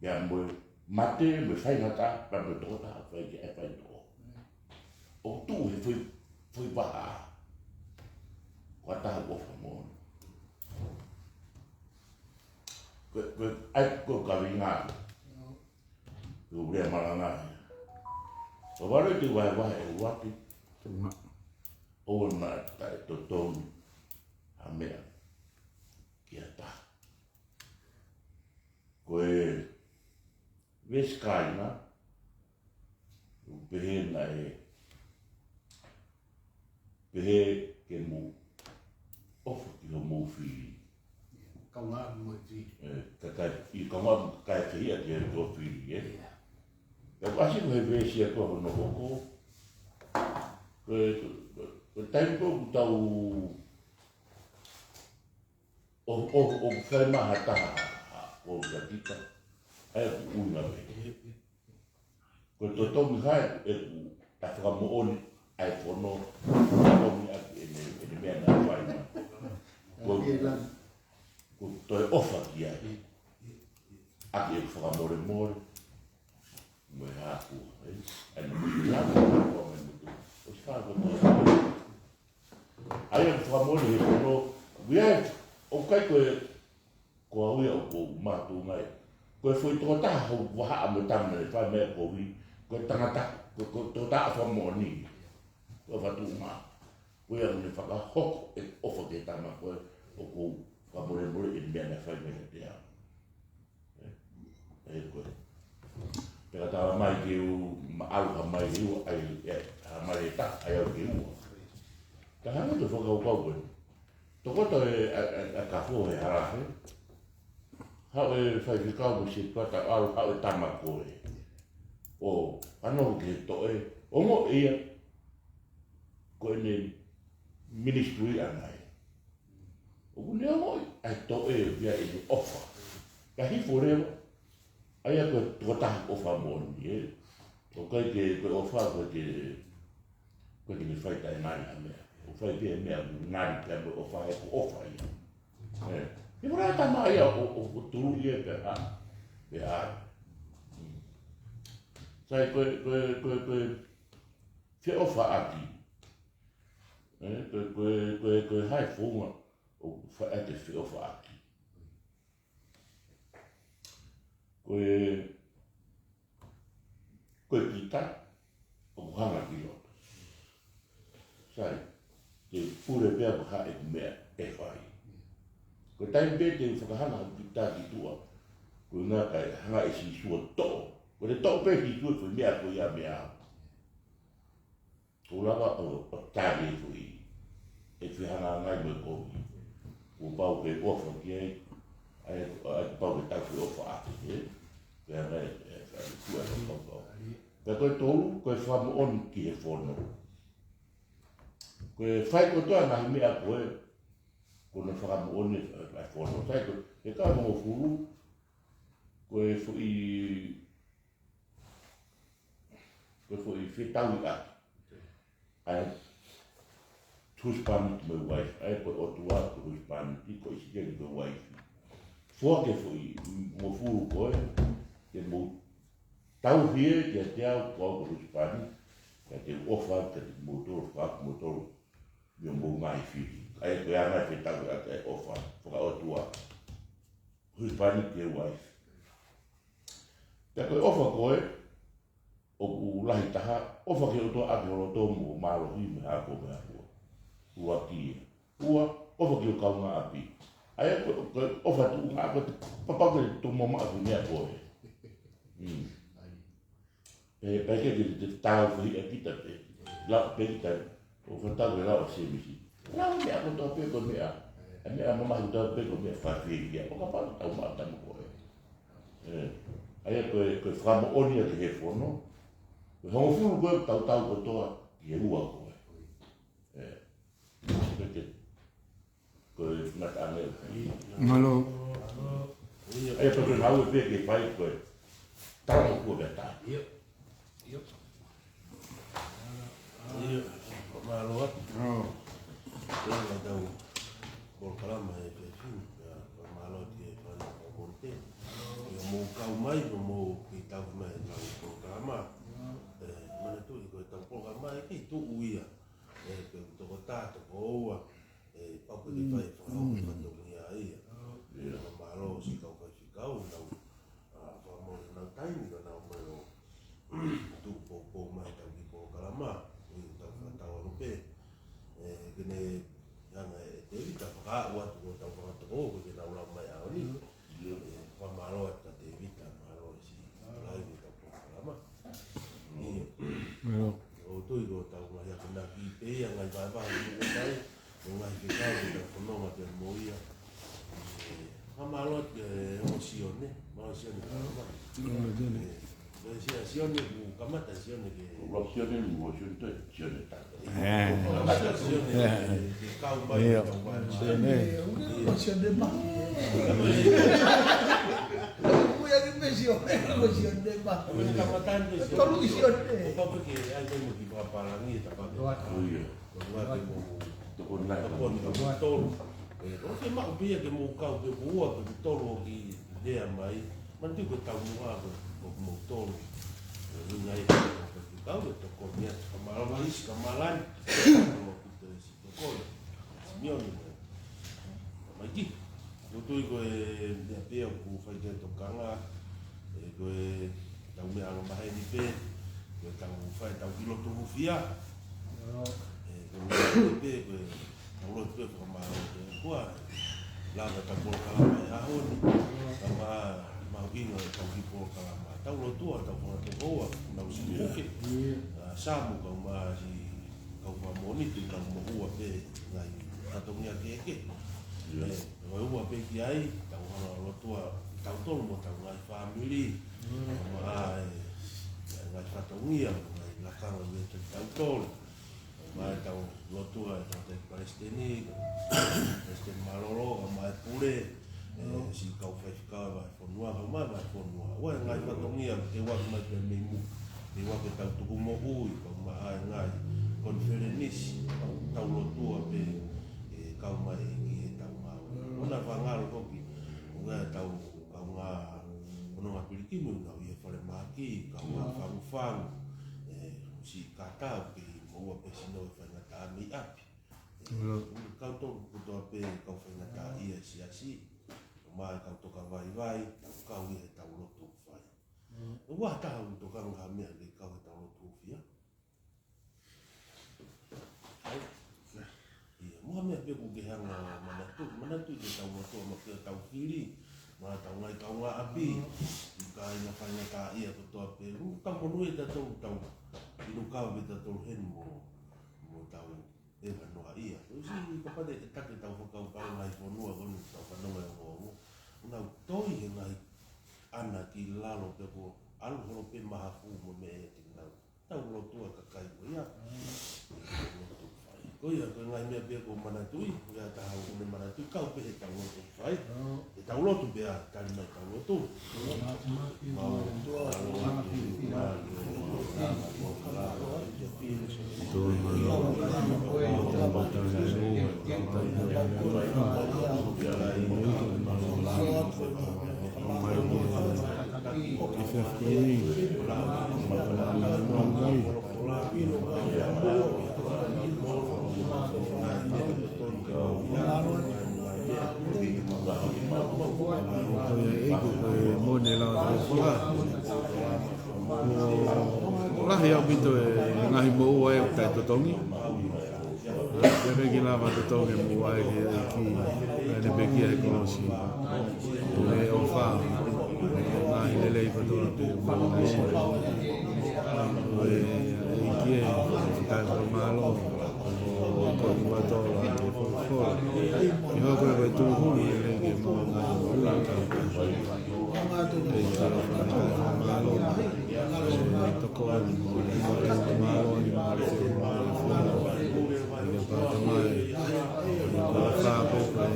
pea mo e mate, mo e faingataʻa, pea mo e tokotaha fai ki ai e faitoʻo. ʻOku tuʻu he foʻi, foʻi vahaʻa. Ko ha taha ʻofa moʻoni. Ko, ko, ʻa ia ko e kaveinga. Ko e lea malanga ia. Ko e valu te vahevahe ʻe ua ki. Tuʻunga. ʻOua naʻa taʻetotongi ha meʻa ki ha taha. Ko e veesi kāinga, ʻoku pehē naʻe pehē ke mou ʻofa ki hoʻomou fili. Kaungā mo e fili. ʻE, kakai, ʻi kaungā mo kakai fehiʻa ki hoʻo fili, ē? ʻIo. Pea ʻoku ʻasi ko e veesi ia ko hono hoko. Ko e, ko e, ko e taimi ko ē ʻoku tau ʻo, ʻo, ʻo fai mai ha taha, ha, ko kita. ʻA ia ʻoku ʻuhinga pē. Ko e totongi hai ʻeku ta fakamoʻoni ʻa e fono, totongi ʻaki ʻene, ʻene meʻa naʻe fai mai. Ko, ko toe ʻofa ki ai. ʻAki ʻeku fakamolemole. Mo e hākua, ē? ʻA ia mo e lava, hākua mo e motu. ʻOsi fakamoʻoni. ʻA ia ʻoku fakamoʻoni he fono, ʻoku ʻikai ko e, ko ʻOku ou ʻilo ʻoku ou mātuʻaki ngai. Ko e foʻi tokotaha ʻoku vahaʻa mo e tama naʻe fai meʻa kovi, ko e tangata, ko, ko e tokotaha ʻofa moʻoni. Ko e ʻofa tuʻunga. Ko ia ʻoku ne fakahoko e ʻofa ki he tama ko ē, ʻoku ou fakamolemole e meʻa naʻe fai mei he tea. ʻE, ʻe ko ē. Pea ka tala mai ke u, ma au ha mai ke ua, ʻai, ʻe, ha mai ʻe taha, ʻai au ke ua. Ka hanga ʻo fakakaukau ko ē. Tokoto e, ʻa, ʻa, ʻa ka fō he hala he. Haʻu e faifekau mo e setuata, ʻalu haʻu e tama ko ē. ʻO, ʻa nofo ki he toʻe, ʻo ongoʻi ia. Ko ʻene ministry ʻana ē. ʻOku ne ongoʻi, ʻa e toʻe ʻoku ʻi ai ʻene ʻofa. Ka hifo leva, ʻa ia ko e tokotaha ʻofa moʻoni, ē. ʻOku ʻikai ke, ko e ʻofa, ʻoku ʻikai ke, ʻoku ʻikai ke ne fai taʻengata ha meʻa. ʻOku fai pē meʻa, ngali pē mo e ʻofa, he ko e ʻofa ia. Ē. Hifo leva e tama ia ʻo, ʻo, ʻo tuluʻi ia pea, pea. Mm. Sai ko e, ko e, ko e, ko e, feʻofaʻaki. Ē, ko e, ko e, ko e, ko e hā e founga ʻoku fai ai e feʻofaʻaki. Ko e, ko e kita, ʻoku hanga ki loto. Sai, te u pule pea ko e hā ʻeku meʻa ʻe fai. Ko e taimi pē te u fakahanga hoku kita ki tuʻa, ko e ʻuhinga kae hanga ʻe Sīsū ʻo toʻo. Ko ʻene toʻo pē ʻe Sīsū e foʻi meʻa ko ia meiate au. Ko e lava ʻo, ʻo tali e foʻi, e fehangahangai mo e kovi. Kuo pau ke ʻofa ki ai, ʻa ia, ʻa ia kuo pau ke tau feʻofaʻaki, ē? Pea ngai, ē, ʻa ia kuo ʻai ʻo pau pau. Pea ko e tolu, ko e fakamoʻoni ki he fono. Ko e fai kotoa e ngaahi meʻa ko ē, ko hono fakamoʻoni e, e fono. Sai ko e, he ka hongofulu, ko e foʻi Ko e foʻi fetauʻaki. ʻA e husband mo e wife. ʻA ia ko e ʻOtua ko e husband, ko ʻIsileli ko e wife. Foaki e foʻi hongofulu ko ē, ke mou tauhi ē kiate au, ko au ko e husband, ka te u ʻofa kiate kimoutolu, fakamoutolu, mei hoʻomou ngaahi fili. ʻA ia ko e anga e fetauʻaki e ʻofa fakaʻotua. Husband ki he wife. Pea ko e ʻofa ko ē, ʻoku lahi taha, ʻofa ki he ʻOtua ʻaki ho loto mo e mālohi mo e hako mo e hako. Ua ki ia. Ua, ʻofa ki ho kaungāʻapi. ʻA ia ko, ko e ʻofa tuʻunga ko e papau ke tomuʻa maʻu ki he meʻa ko ē. Mm. Pea, pea ke, ke, ke tau fehiʻa kita pē. Lau pē kita, ʻo fakatau ke lau ʻa Sēmisi. Lau meʻa kotoa pē ko e meʻa. ʻA e meʻa mamahi kotoa pē ko e meʻa fakafiefia. ʻO kapau tau maʻu tama ko ē. Ē, ʻa ia ko e, ko e fakamoʻoni ia ki he fono. Ko e hongofulu ko ē tautau kotoa ki he ua ko ē. Ē, ko e, ko e ngata ange. Mālō. ʻA ia ko e ngāue pē ke fai ko e tala ʻoku pē tā. ʻIo. ʻIo. ʻIo, mālō atu. ʻIo. ʻIo, ʻetau polokalama he efiafi ni, ʻio, mālō atu ki he fānau ʻo Monte. ʻIo, mou kau mai, ʻio, mou kei tauhi mai ʻetau polokalama. ʻE, manatuʻi ko ʻetau polokalama ʻe kei tuʻu ia. ʻE, pe toko taha, toko ua. ʻE, pau ke fai e fakahoko fatongia ia. ʻIo. Mālō siʻi kau faifekau, nau, ʻa, fakamolemole nau taimi, ka nau mai ʻo tuʻu poupou mai ʻetau kiʻi polokalama, ʻi heʻetau fakatauange pē. ʻE, ke ne hanga ʻe Tēvita ʻo fakaaʻu atu ko ʻetau fakatokouke ke nau lau mai ʻaho ni. ʻIo. ʻE, fakamālō atu kia Tēvita, mālō siʻi tokolahi ʻetau polokalama. ʻIo. ʻIo. ʻOku ou tui ko ʻetau ngaahi akonaki pē ia ngaahi vahevahe ʻoku ʻomai, ʻo ngaahi fekau ke tau fononga pea mo ia. ʻE, fakamālō atu kia Sione, mālō Sione, mālō. ʻIo, Sione. ʻE, ʻe Sia-, Sione, ʻoku kamata Sione ke. ʻO Sione, mo Sione, Sione tā. ʻE. Kamata Sione ke, ke kau mai, ʻIo. kau mai. Sione. ʻE, ʻoku Sione mā. ʻOku ia ke pē Sione, ʻoku Sione mā. ʻOku kamata ni Sione. Tolu Sione. ʻOku pau ke ʻai mai mo ki papālangi, e tapa. ʻIo. ʻOku ʻai mo Tokoni nai. Tokoni, tokoni tolu. ʻE, ʻoku ke maʻu pē ia ke mou kau pē ʻoku ua pē ʻoku tolu ʻoku ke lea mai. Manatuʻi ko e taumuʻa ko, ko moutolu. ʻE, ʻuhinga ia ko e kau ʻe tokoni atu. Ka mālō mai isi, ka mālani. Tokoni. Simioni. Mai ki. Tokoni. Ko e meʻa pē ʻoku fai ki ai e tokanga, ē, ko e tau meʻa anga maheni pē, ko e tau fai ʻetau kiʻi lotu hūfia. Ē, ko e meʻa pē, ko e tau lotu pē fakamālō ki he ʻOtua, lava ʻetau polokalama he ʻaho ni, ka ma, mahuʻinga ʻetau kiʻi polokalama. Tau lotu ʻa ʻetau fanga tokoua, nau siʻi puke. ʻA, Samu kau mai siʻi kau fakamoʻoni, te tau moʻua pē ngaahi fatongia kehekehe. ʻIo. Ē, ʻOku ua pē ki ai, tau hanga ʻo lotua tautolu mo tau ngaahi fāmili. Mo e ngaahi fatongia, mo e ngaahi lakanga ʻo e tautolu. Mo e tau lotua ʻetau palesiteni, palesiteni mālōlō, mo e pule, ē, siʻi kau faifekau ʻo e fonua, kau mai, mai fonua. ʻOku ʻi ai e ngaahi fatongia, ke ua mai pē mei muʻa. Ke ua ke tau tuku moʻui, kau mai ʻa e ngaahi konifelenisi, tau, tau lotua pē, ē, kau mai ki he tau ngāue. ʻOku ou fakaʻamu foki, ʻoku ʻi ai ʻetau kaungā fononga pilikimi, ʻoku nau ʻi he falemahaki, kaungā fangufangu, ē, siʻi kātaki, moʻua pē sino e faingataʻa mei ʻapi. Ē, ʻio. Kau tau kotoa pē, kau faingataʻaʻia siasi, mo e kau toka vaivai, tau kau ʻi he tau lotu fai. ʻOku ʻi ai ha taha ʻoku tokanga ha meʻa ke kau he tau lotu hūfia? ʻIo, mo ha meʻa pē ʻoku ke hanga ʻo manatu, manatu ki he tau lotu ʻa ma ke tau fili, mo e tau ngaahi kaungāʻapi, ʻi he kāinga faingataʻaʻia kotoa pē, ʻoku tau monūʻia tautolu, tau inu kau pē tautolu heni mo, mo tau ʻeva noa ia. ʻOsi kapau te ke taki tau fakakaukau ngaahi fonua ko eni tau fanongo ʻe ongoongo. ʻOku nau toi he ngaahi ʻana ki lalo pē ko ʻalu holo pē mahafu mo meʻa ʻe te nau. Tau lotua kakai ko ia. Tau lotu fai. Ko ia, ko e ngaahi meʻa pē ʻoku ou manatuʻi, ʻoku ʻi ai ha taha ʻoku ne manatuʻi, kau pē he tau lotu fai. Ke tau lotu pea tali mai tau lotu. Ko e ʻEiki, ko e mone lau atu e fala. ʻOku lahi ʻaupito e ngaahi moʻua ʻoku taʻetotongi. Pea ʻikai ke lava totongi e moʻua ʻa e ʻEiki, ʻa ʻene pekia he kolosi. Ko e ʻofa, ngaahi lelei kotoa pē ʻoku ʻosi. Ko e ʻEiki ē, ʻoku tau fakamālō. Ko e ʻOtua ʻoku ʻi he folofola. Ke hoko ko e tūhulu lelei ke mau ngaahi ʻulu ʻa e tau tau. ʻEiki ʻoku fakamālō. Tokoni mo e fakamālō ʻi he mālō ʻo e folofola. ʻI he pāta mai. Ko e fā pō ko e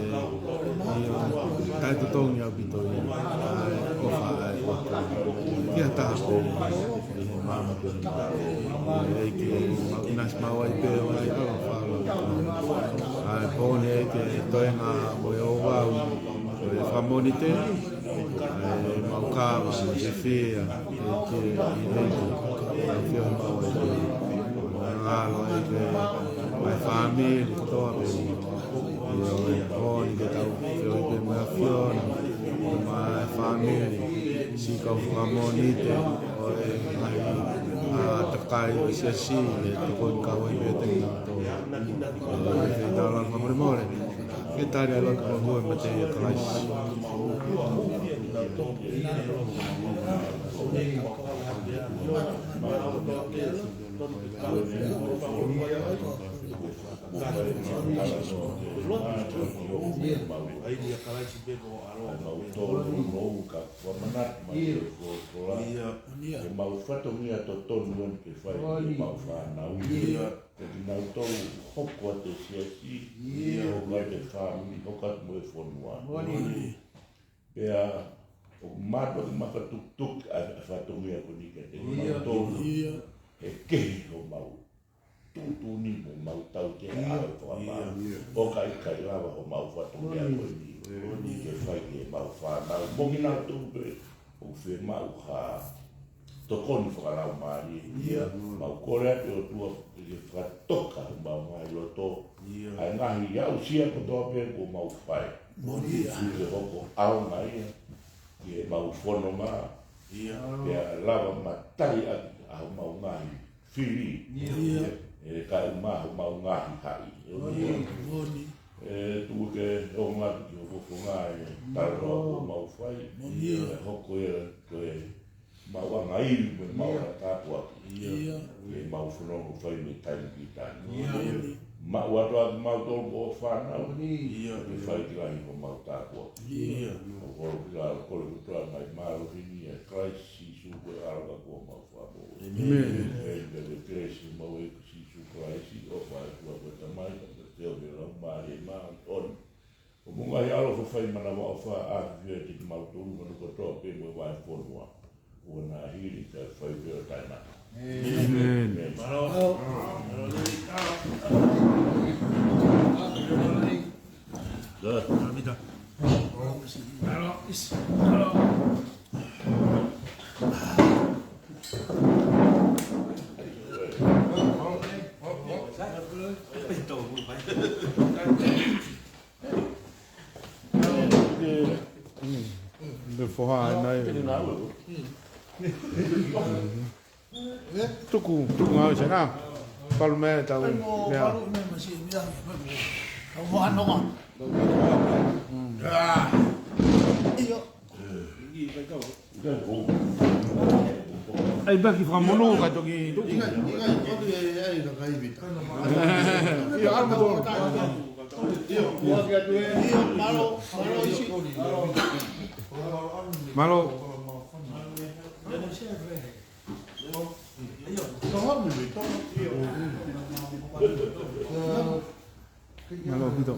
ʻio, taʻetotongi ʻaupito ia. ʻA e ʻofa ʻa e ʻOtua. Ki ha taha pē. ʻEiki, mau ʻinasi maʻu ai pē ʻo ngaahi ʻaloʻofa. ʻA e pō ni ʻEiki, toenga mo e ouau, ʻo e Fakamonite, ʻa e mau kava, mo e fiefia, ʻEiki, ʻEiki, ʻEiki, mau ai pē. Ngalo ʻEiki, ʻa e fāmili kotoa pē. ʻIo, ʻoku ne ke tau feohi pē mo e ʻAfiona, mo e fāmili, siʻi kau Fakamonite, ʻo e ngaahi, ʻa, takai ʻo e siasi, ʻe tokoni kau ai pē te kinautolu. ʻIo, ʻe feitau lalo fakamolemole. Ke tali ʻa e lotu mo e mate ʻia Kalaisi. Mau tō no ka ua manatu mai ʻo ko la. Ke mau fatongia totonu ʻeni ke fai ke mau fānau. Ke kinautolu hoko atu e siasi, hoko atu e fāmili, hoko atu mo e fonua. Pea ʻoku mātuʻaki makatukutuku ʻa e fatongia ko eni kiate kinautolu. He kehe homau tuʻutuʻuni mo mau tautea ʻa e fakamālō. ʻOku ʻikai lava homau fatongia ko eni ke fai ke mau fānau. Mo kinautolu pē ʻoku fiemaʻu ha tokoni fakalaumālie. ʻIo. Mau kole atu ʻOtua ke fakatoka homau ngaahi loto. ʻIo. ʻA e ngaahi aʻusia kotoa pē kuo mau fai. Moʻoni. Ke hoko ʻaonga ia ki heʻemau fononga. ʻIo. Pea lava matai ʻaki ʻa homau ngaahi fili. ʻIo. ʻE kae ʻumaʻā homau ngaahi haʻi. Moʻoni. Moʻoni. ʻE tuku ke ongo atu ki ho fofonga e talanoa kuo mau fai. Moʻoni. ʻE hoko ia ko e maʻu angaʻivi mo e maʻu ʻa tāpuaki. ʻIo. Ke mau fononga fai mei taimi ki taimi. ʻIo. Maʻu atu ʻa kimautolu ko e fānau. ʻIo. Ke fai ki lahi ko mau tāpuaki. ʻIo. Mau kole ki lalo kole kotoa mai mālohi ni ʻa Kalaisi Sīsū ko e ʻAlo ka ko mau Fakamoʻui. ʻĒmeni. ʻĒmeni. Pea ko e kelesi ʻa hotau ʻEiki ko Sīsū Kalaisi, ʻofa ʻa e ʻOtua ko e Tamai, pea ko e feohi ʻa e Laumālie Māʻoniʻoni. Ko e ngaahi ʻaloʻofa fai manavaʻofa ʻa e ʻAfiona ʻiate kimautolu, manu kotoa pē mo e vahefonua. ʻOua naʻa hili kae fai pē ʻo taʻengata. ʻĒmeni. ʻĒmeni. Be foha nai. Tuku, tuku ngāue sena. Palu mea tau. Mea. ʻAi pē ki fakamonū ka toki. ʻIo, ʻalu mo. Mālō. Mālō ʻaupito.